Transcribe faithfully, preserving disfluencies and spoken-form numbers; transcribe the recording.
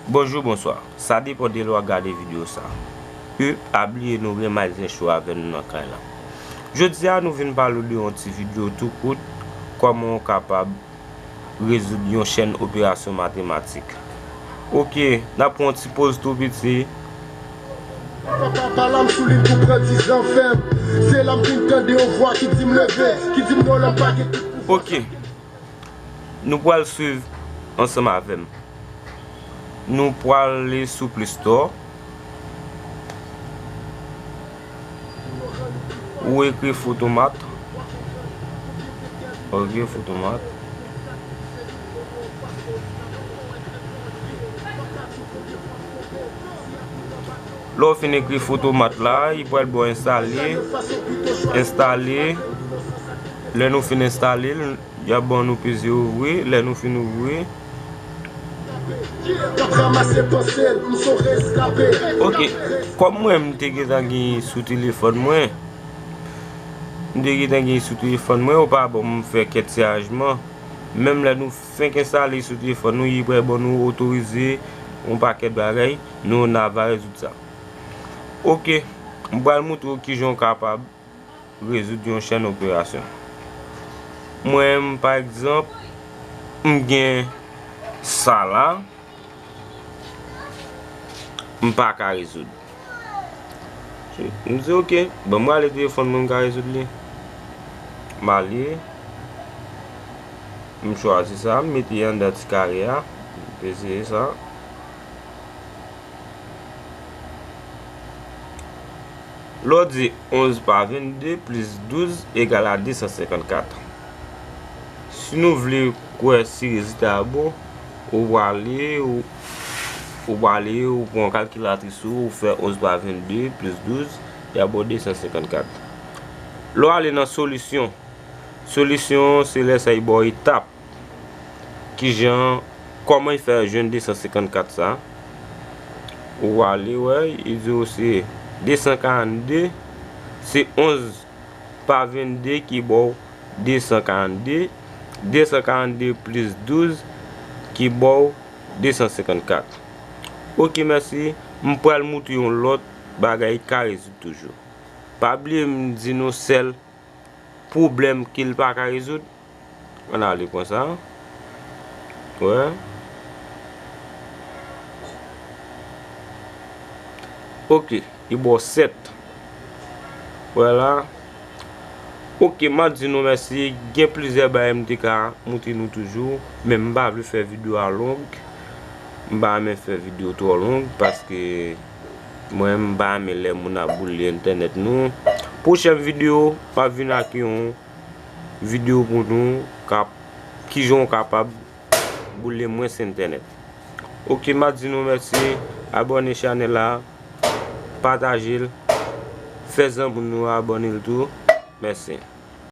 Bonjou, bonswa. Sa depann de lè w ap gade videyo sa. E pa bliye nou gen Mazen Show avè nou nan kay la. Jodi a, nou vin pale w de yon ti videyo tou kout, kòman w kapab rezoud yon chèn operasyon matematik. Oke, n ap pran yon ti poz tou piti. Papa pa la, m sou liy pou pran dizan fèm. Se la m vin tande yon vwa ki di m leve, ki di m non, lè m pa gen tout pouvwa. Oke. Nou pral swiv ansanm avè m. Nou pral ale sou Play Store. Ou ekri Photomat. Ok, Photomat. Lè w fin ekri Photomat la, li pral ba w enstale. Enstale. Lè nou fin enstale l, y ap ban nou peze ouvri. Lè nou fin ouvri. T ap ranmase panse l, m son reskape. Ok, kòm mwen, m te gentan gen sou telefòn mwen. M te gentan gen sou telefòn mwen, yo pa ban m fè kèk ti aranjman. Menm lè nou fenk enstale sou telefòn nou, li pral ban nou otorize yon pakèt bagay, nou n a va rezoud sa. Ok, m pral montre w kijan w kapab rezoud yon chèn operasyon. Mwen, pa egzanp, m gen sa la, m pa ka rezoud. M di, ok, ban m rale telefòn mwen, m ka rezoud li. M ale, m chwazi sa, m mete anndan ti kare a, m peze sa. Lè w di onz pa vennde plis douz egal a de san senkannkat. Si nou vle kwè si rezilta a bon, ou prale, ou, ou prale, ou pran kalkilatris ou, ou fè onz pa vennde plis douz, y a ba w de san senkannkat. Lè w ale nan solisyon, solisyon se lè sa y ba w etap. Kijan, kòman y fè jwenn de san senkannkat sa? Ou ale wè, li di w se de san karannde, se onz pa vennde ki ba w de san karannde, de san karannde plis douz ki ba w de san senkannkat. Ok, mèsi. M pral montre yon lòt bagay ka rezoud toujou. Pa bliye m di nou sèl pwoblèm ke l pa ka rezoud. Ann ale pran sa. Wè. Ok, li ba w sèt. Wè la. Ok, m ap di nou mèsi. Gen plizyè bagay m te ka montre nou toujou, men m pa vle fè videyo a long. M pa renmen fè videyo twò long paske mwen, m pa renmen lè moun ap boule entènèt nou. Pwochèn videyo, m ap vin ak yon videyo pou nou, k ap, kijan w kapab boule mwens entènèt. Ok, m ap di nou mèsi, abòne chanèl la, pataje l, fè zanmi nou abòne l tou. Mèsi.